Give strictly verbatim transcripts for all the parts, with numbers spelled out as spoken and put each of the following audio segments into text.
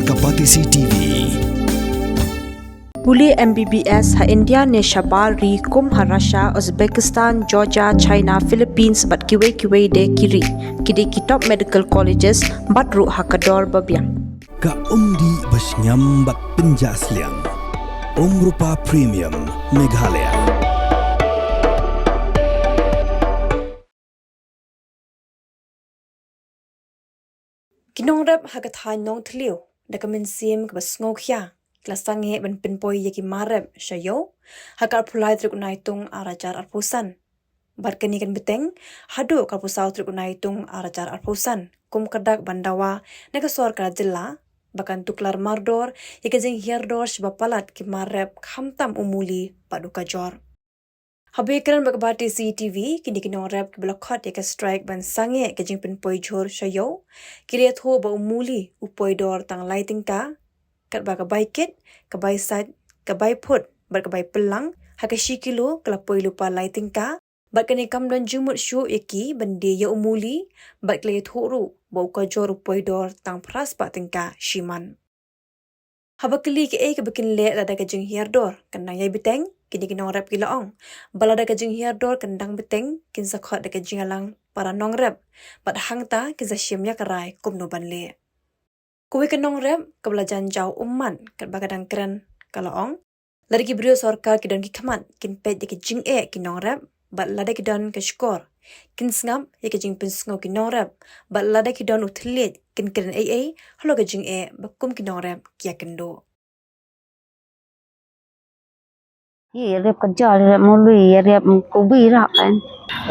Ka Batesi T V. Pule M B B S ha India ne shabar ri kum ha Russia, Uzbekistan, Georgia, China, Philippines bad kiwei kiwei de ki ri. Ki dei ki top medical colleges bad ruh ha ka dor ba biang. Ka umdih ba shngiam bad pynjah sliang. Umrupa Premium Meghalaya. Ki nongrep ha ka thaiñ Nongthliew da ka mynsiem kaba sngewkhia ki la sangeh ban pynpoi ïa ki mar rep sha ïew ha ka arphew lai tarik u Naitung ar hajar arphew san. Bad kane kan bteng haduh ka arphew saw tarik u Naitung ar hajar arphew san kum ka dak ban dawa na ka sorkar jylla ba kan tuklar mardor ïa ka jinghiar dor shaba palat ki mar rep khamtam u muli bad u kajor. Haba ïakren bad ka Batesi T V, kine ki nongrep kiba la khot ïa ka strike ban sangeh ka jingpynpoi jhur sha ïew ki la ïathuh ba u muli u poi dor tang lai tyngka, katba ka bai kit, ka bai sait, ka bai phut bad ka bai pyllang ha ka shi kilo ka la poi lypa lai tyngka. Bad kane kam don jingmut shuh ïa ki ban die ïa u muli bad ki la ïathuh ruh ba u kajor u poi dor tang phra spah tyngka shi man. Haba kylli kaei kaba kin leh lada ka jinghiar dor kan dang ïai bteng, kine ki nongrep ki la ong ba lada ka jinghiar dor kan dang bteng kin sa khot da ka jingïalang para nongrep bad hangta kin sa shim ïa ka rai kumno ban leh. Kawei ka nongrep kaba la jan jaw ummat katba ka dang kren ka la ong, lada ki briew sorkar ki don ki khmat kin peit ïa ka jingeh ki nongrep bad lada ki don ka shkor kin sngap ïa ka jingpynsngew ki nongrep bad lada ki don u thylliej kin kren ei ei halor ka jingeh ba kum ki nongrep ki ïakynduh. Ïa rep kajor, rep muli, ïa rep kubi rah kan.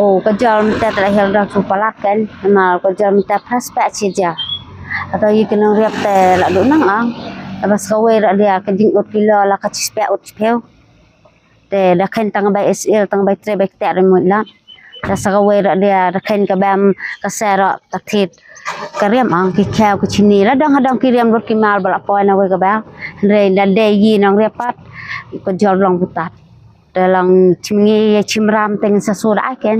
O kajor mynta te la hiar dor shu palat kan. Namar kajor mynta phra spah shi hajar. Hato ïa ki nongrep te la duh nang ang. Te ba sa kawei rah lia ka jingud kilo la ka shi spah ud shiphew. Te da khein tang bai S L tang bai tre bai ktek re mut la. Da sa kawei rah lia da khein ka bam ka serok ta thit. Ka riam ang ki khew ki chini la dang hadang ki riam lut ki mal ba la poi na wei ka bam. Hynrei da dei yi nongrep pat ka jor long butat. Da long chim ngi chim ram teng sa su da ai ken.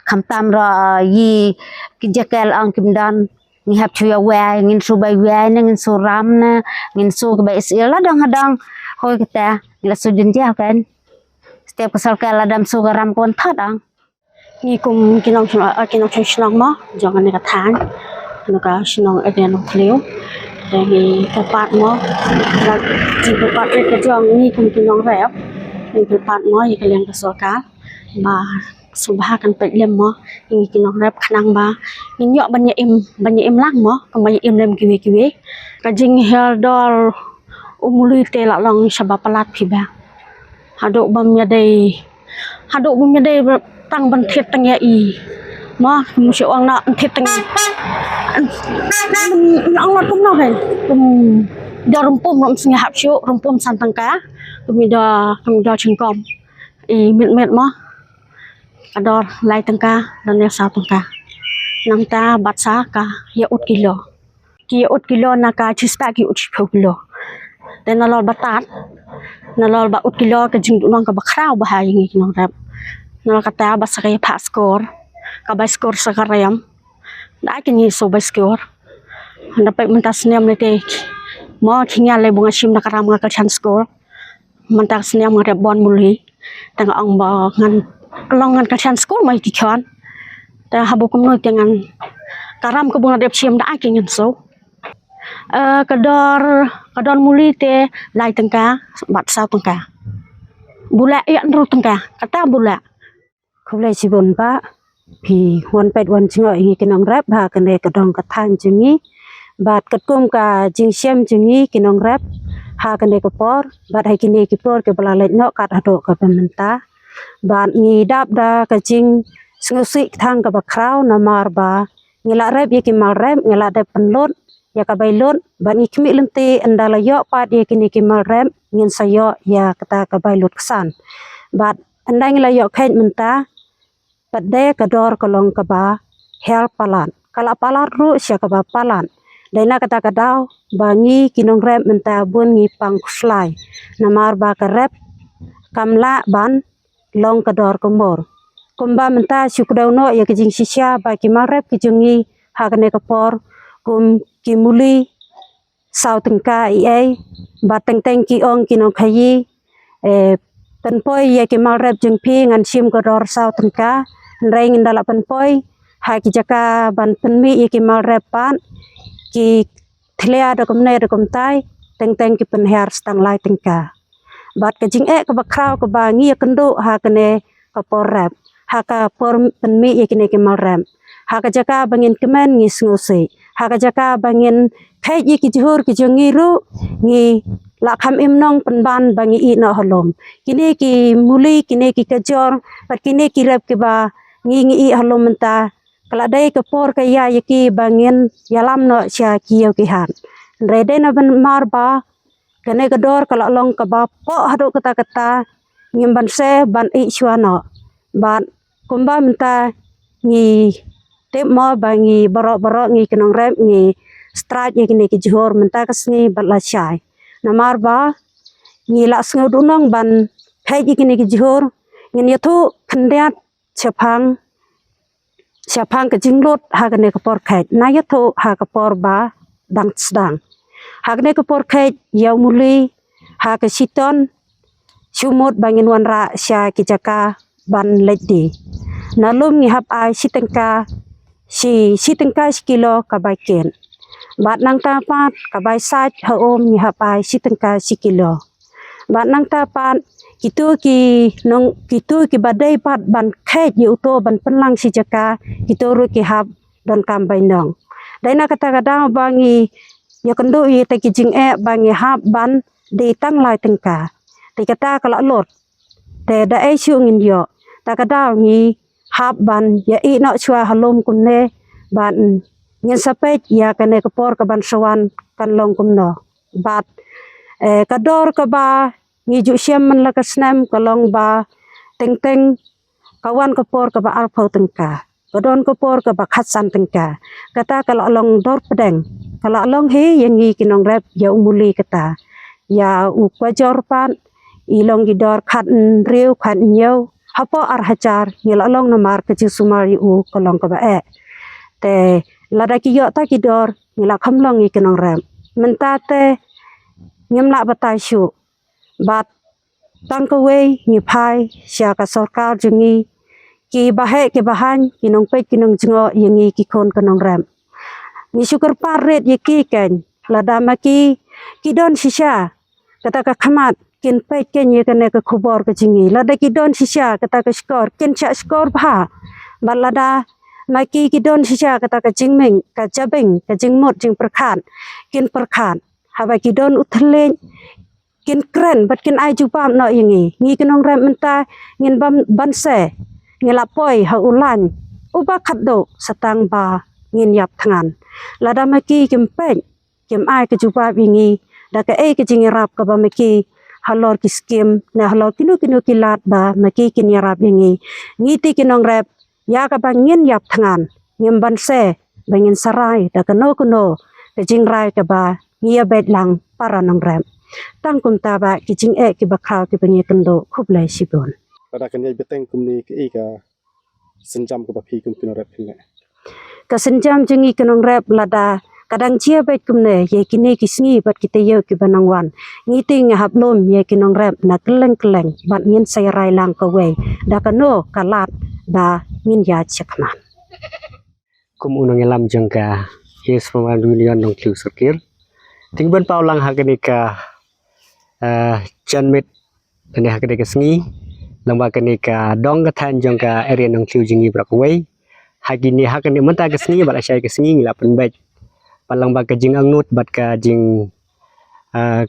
Khamtam ro yi ki jekel ang kim dan. Ngi hap chu ya wei, ngin su bai wei ne, ngin su ram ne, ngin su ka bai S L la dang hadang. Hoi kata, ngi la su jin jia kan. Step ka sorkar la dam su ka ram kon thot ang. Ngi kum ki nong shnong, ah, ki nong shnong shnong mo, jong kane ka thaiñ, kane ka shnong area Nongthliew. Te ngi kyrpad mo, la jingkyrpad ka jong ngi kum ki nongrep, ngi kyrpad mo ïa ka liang ka sorkar ba sngewbha kan peit lem mo ïa ngi ki nongrep khnang ba ngin ïoh ban ïa im, ban ïa im lang mo, kumba ïa im lem kiwei kiwei. Ka jinghiar dor u muli te la long shaba palat phi ba. Haduh bym ïadei, haduh bym ïadei tang ban thied tang ïa i. Mo, kum shu ong na thied tang ïa i. Ong la kumno hei. Kum da rumpum ruh sngi hap shu, rumpum san tyngka. Kum i da, kum i da jingkom. I mit mit mo. Ka dor lai tyngka, dang ïa saw tyngka. Nangta bad sa ka ïa ud kilo. Ki ïa ud kilo na ka shi spah ki ud shiphew kilo. Te nalor ba tad, nalor ba ud kilo ka jingduhnong kaba khraw bha ïa ngi ki nongrep. Nalor kata bad sa ka ïa phah skor, ka bai skor sa ka rem. Da ai ki ngi su bai skor. Da peit mynta snem ne te mo ki ngi lei ba nga shim da ka ram nga ka shan skor. Mynta ka snem nga rep bon muli. Te nga ong ba ngan long ngan ka shan skul mai ki khon. Te haba kumno te ngan ka ram kaba nga rep shim da ai ki ngan su. Eh, ka dor, ka dor muli te lai tyngka bad saw tyngka. Bula ïa hynriew tyngka, kata bula. Khublei shibun ba phi wan peit wan jngoh ïa ngi ki nongrep ha kane ka dong ka thaiñ jong ngi. Bad katkum ka jingshem jong ngi ki nongrep ha kane ka por bad ha kine ki por kiba la leit noh kat haduh kaba mynta. Bad ngi dap da ka jingsngewsih kthang kaba khraw namar ba ngi la rep ïa ki mar rep, ngi la dep pynlut ïa ka bai lut bad ngi khmih lynti ynda la ïoh pat ïa kine ki mar rep ngin sa ïoh ïa kata ka bai lut ksan. Bad ynda ngi la ïoh kheit mynta, pat de ka dor ka long kaba hiar palat. Ka la palat ruh sha kaba palat. Dei na kata ka daw ba ngi ki nongrep mynta bun ngi pang khuslai. Namar ba ka rep kam lah ban long ka dor ka mor. Kumba mynta shu kdew noh ïa ka jingshisha ba ki mar rep ki jong ngi ha kane ka por kum ki muli saw tyngka i ei, bad teng teng ki ong ki nongkhaïi, eh, pynpoi ïa ki malrep jong phi ngan shim ka dor saw tyngka, hynrei ngin da lah pynpoi ha ki jaka ban pynmih ïa ki malrep pat, ki thlia da kumne da kumtai, teng teng ki pynhiar sa tang lai tyngka. Bad ka jingeh kaba khraw kaba ngi ïakynduh ha kane ka por rep, ha ka por pynmih ïa kine ki malrep, ha ka jaka ba ngin kmen ngi sngewsih, ha ka jaka ba ngin kheit ïa ki jhur ki jong ngi ruh, ngi lah kham im nong pynban ba ngi ïeh noh halom. Kine ki muli, kine ki kajor, bad kine ki rep kiba ngi ngi ïeh halom mynta, ka la dei ka por ka ïa ïa ki ba ngin ïalam noh sha ki ïew ki hat. Hynrei dei namar ba kane ka dor ka la long kaba poh haduh katta katta, ngim banse ban ïeh shuwa noh. Bad kumba mynta ngi tip mo ba ngi baroh baroh ngi ki nongrep ngi strike ïa kine ki jhur mynta ka sngi bad lashai. Namar ba ngi la sngew duh nong ban kheit ïa kine ki jhur, ngin ïathuh khyndiat shaphang, shaphang ka jinglut ha kane ka por kheit, na ïathuh ha ka por ba dang sdang. Ha kane ka por kheit ïa u muli ha ka shiton, shu mut ba ngin wanrah sha ki jaka ban leit die. Na lum ngi hap ai shi tyngka, shi, shi tyngka shi kilo ka bai kit. Bad nangta pat ka bai sait ha um ngi hap ai shi tyngka shi kilo. Bad nangta pat kito ki nong, kito kiba dei pat ban kheit ïa uto ban pynlang shi jaka, kito ruh ki hap donkam bai nong. Dei na kata ka daw ba ngi ïakynduh ïa kita ki jingeh ba ngi hap ban die tang lai tyngka. Te kata ka la lut. Te da ei shuh ngin ïoh. Ta ka daw ngi hap ban ïa ïeh noh shuwa halom kumne, ban ngin sa peit ïa kane ka por ka ban sa wan kan long kumno. Bad, eh, ka dor kaba ngi ju shem man la ka snem ka long ba teng teng ka wan ka por kaba arphew tyngka, ka don ka por kaba khatsan tyngka. Kata ka la long dor pdeng, ka la long hi ïa ngi ki nongrep ïa u muli kata. Ïa u kwajor pat i long ki dor khathynriew khathynñiew, hapoh ar hajar ngi la long namar ka jingsumar ïa u ka long kaba eh. Te lada ki ïoh ta ki dor ngi la kham long ïa ki nongrep. Mynta te ngim lah batai shuh. Bad tang kawei ngi phai sha ka sorkar jong ngi, ki baheh ki bahaiñ, ki nongpeit ki nongjngoh ïa ngi ki khun ki nongrep. Ngi shu kyrpad rit ïa ki keiñ, lada ma ki ki don shisha kata ka khmat, kin peit keiñ ïa kane ka khubor ka jong ngi. Lada ki don shisha kata ka shkor, kin shah shkor bha. Bad lada ma ki ki don shisha kata ka jingming, ka jabieng, ka jingmut jingpyrkhat, kin pyrkhat. Haba ki don u thylliej, kin kren bad kin ai jubab noh ïa ngi. Ngi ki nongrep mynta ngin bam, banse ngi la poi ha u lain uba khatduh sa tang ba ngin ïap thngan. Lada ma ki kim peit, kim ai ka jubab ïa ngi da kaei ka jingïarap kaba ma ki halor ki skim ne halor kino kino ki lad ba ma ki kin ïarap ïa ngi. Ngi te ki nongrep ïa kaba ngin ïap thngan, ngim banse ba ngin sa rai da kano kano ka jingrai kaba ngi ïa beit lang para nongrep. Tang kumta ba ki jingeh kiba khraw kiba ngi ïakynduh. Khublei shibun. Lada kan ïai bteng kumne, kaei ka sienjam kaba phi kum ki nongrep phin leh? Ka sienjam jong ngi ki nongrep lada ka dang jia beit kumne ïa kine ki sngi bad ki taïew kiba nang wan, ngi te ngi hap lum ïa ki nongrep na kylleng kylleng bad ngin sa ïa rai lang kawei da kano ka lad ba ngin ïaid shakhmat. Kum u nongïalam jong ka East Pawan Union Nongthliew Circle, te ngi pynpaw lang ha kane ka, eh, janmiet, kane ha kane ka sngi, lyngba kane ka dong ka thaiñ jong ka area Nongthliew jong ngi baroh kawei. Ha kine, ha kane mynta ka sngi bad lashai ka sngi ngi la pynbeit bad lyngba ka jingangnud bad ka jing, eh,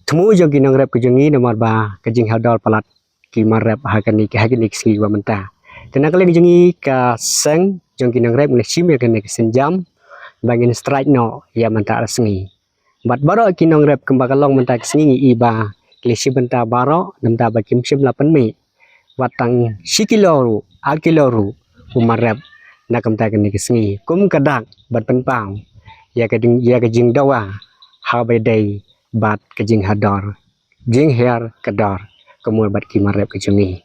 thmu jong ki nongrep ka jong ngi namar ba ka jinghiar dor palat ki malrep ha kane, ha kine ki sngi ba mynta. Te na ka liang jong ngi ka seng jong ki nongrep ngi la shim ïa kane ka sienjam ba ngin strike noh ïa mynta ka sngi. Bad baroh ki nongrep kumba ka long mynta ka sngi ngi i ba ki la shim bynta baroh, namar ba kim shym la pynmih wat tang shi kilo ruh, ar kilo ruh u malrep na ka mynta kane ka sngi. Kum ka dak ban pynpaw ïa ka jing, ïa ka jingdawa ha ba dei bad ka jinghiar dor, jinghiar ka dor kumno bad ki malrep ka jong ngi.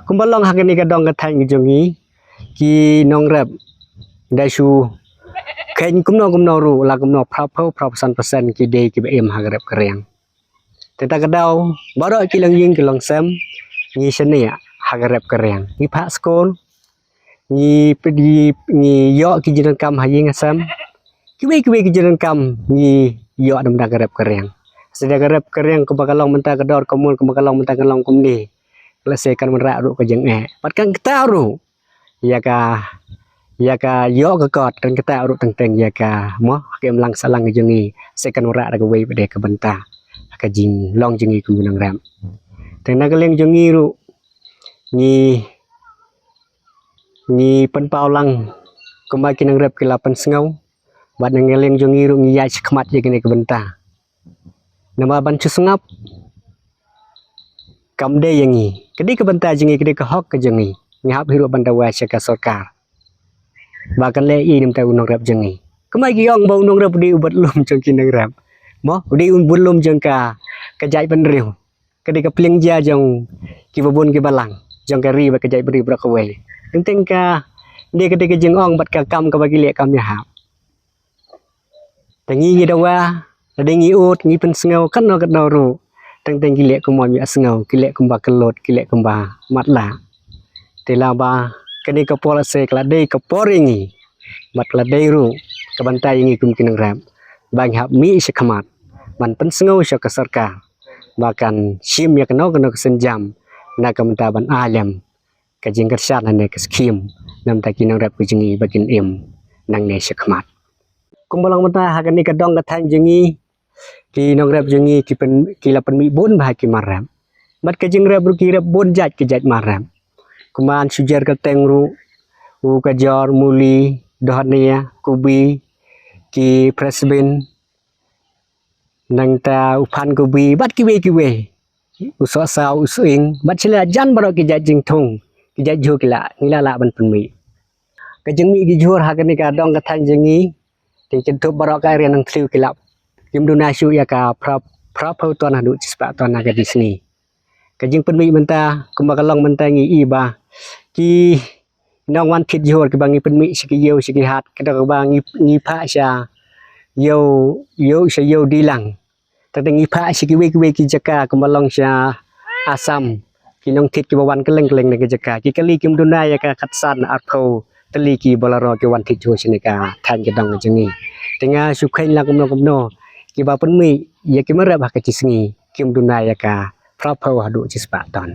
Kumba long ha kane ka dong ka thaiñ ka jong ngi, ki nongrep da shu kheiñ kumno kumno ruh, la kumno phra phew, phra phew san percent ki dei kiba im ha ka rep ka riang. Te ta ka daw, baroh ki longïing ki longsem, ngi shaniah ha ka rep ka riang. Ngi phah skul, ngi pdi, ngi ïoh ki jingdonkam ha ïing ha sem. Kiwei kiwei ki jingdonkam ngi ïoh na bynta ka rep ka riang. Sa da ka rep ka riang kaba ka long mynta ka dor ka mul kaba ka long mynta ka long kumne. Lehse kan wanrah ruh ka jingeh. Bad kan ktah ruh ïa ka, ïa ka ïoh ka kot, kan ktah ruh teng teng ïa ka mo, ka imlang sahlang jong ngi. Sa kan wanrah da kawei pat de ka bynta ka jinglong jong ngi kum ki nongrep. Te na ka liang jong ngi ruh ngi, ngi pynpaw lang kumba ki nongrep ki la pynsngew. Bad na ka liang jong ngi ruh ngi ïaid shakhmat ïa kane ka bynta. Namar ban shu sngap kam dei ïa ngi. Ka dei ka bynta jong ngi, ka dei ka hok ka jong ngi. Ngi hap hi ruh ban dawa sha ka sorkar ba kan leh ei na bynta u nongrep jong ngi. Kumba ki ong ba u nongrep u dei u budlum jong ki nongrep. Mo, u dei u budlum jong ka, ka jaitbynriew. Ka dei ka pliang jia jong kiba bun kiba lang, jong ka ri bad ka jaitbynriew baroh kawei. Teng teng ka dei, ka dei ka jingong bad ka kam kaba ki leh kam ïahap. Te ngi ngi dawa, lada ngi ud, ngi pynsngew katno katno ruh, teng teng ki leh kumba ym ïohsngew, ki leh kumba kyllut, ki leh kumba matlah. Te laba kane ka por lehse ka la dei ka por ïa ngi bad ka la dei ruh ka bynta ïa ngi kum ki nongrep ba ngi hap mih shakhmat ban pynsngew sha ka sorkar ba kan shim ïa kano kano ka sienjam na ka bynta ban ai lem ka jingkyrshan lane ka skhim na bynta ki nongrep ka jong ngi ba kin im nangne shakhmat. Kumba long mynta ha kane ka dong ka thaiñ jong ngi, ki nongrep jong ngi ki pyn, ki la pynmih bun bha ki mar rep. Bad ka jingrep ruh ki rep bun jait ki jait mar rep. Kumba ngan shu jer kyrteng ruh, u kajor, muli, dohania, kubi, ki french bean, nangta u phan kubi, bad kiwei kiwei. U sohsaw, u sying, bad sha la jan baroh ki jait jingthung, ki jait jhur ki la, ngi la lah ban pynmih. Ka jingmih ki jhur ha kane ka dong ka thaiñ jong ngi, te kynthup baroh ka area Nongthliew ki la, kim duna shuh ïa ka phra, phra phew ton haduh shispah ton ha ka jingïaseng. Ka jingpynmih mynta, kumba ka long mynta ngi i ba ki nongwan thied jhur kiba ngi pynmih sha ki ïew sha ki hat, kata kaba ngi, ngi phah sha ïew, ïew sha ïew Dilang. Tang ngi phah sha kiwei kiwei ki jaka kumba long sha Assam, ki nongthied kiba wan kylleng kylleng na ki jaka. Ki kali kim duna ïa ka khatsan arphew tylli ki Bolero ki wan thied jhur shane ka thaiñ ka dong ka jong ngi. Te nga shu kheiñ la kumno kumno kiba pynmih ïa ki mar rep ha ka jingïaseng kim duna ïa ka phra phew haduh shispah ton.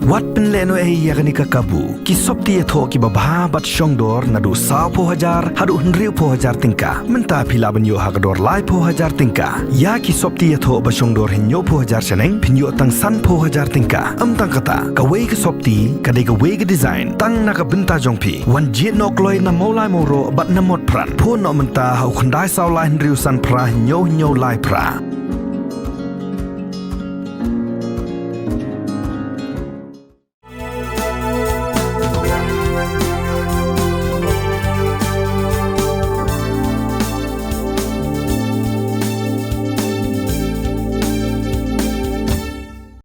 Wat pynlehnohei ïa kane ka kabu. Ki sopti ïathoh kiba bha bad shongdor naduh saw phew hajar haduh hynriew phew hajar tyngka. Mynta phi lah ban ïoh ha ka dor lai phew hajar tyngka. Ïa ki sopti ïathoh ba shongdor hynñiew phew hajar shaneng, phin ïoh tang san phew hajar tyngka. Ym tang kata, kawei ka sopti ka dei kawei ka design tang na ka bynta jong phi. Wan jied noh kloi na Mawlai Mawroh bad na Motphran. Phone noh mynta ha u khyndai saw lai hynriew san phra hynñiew hynñiew lai phra.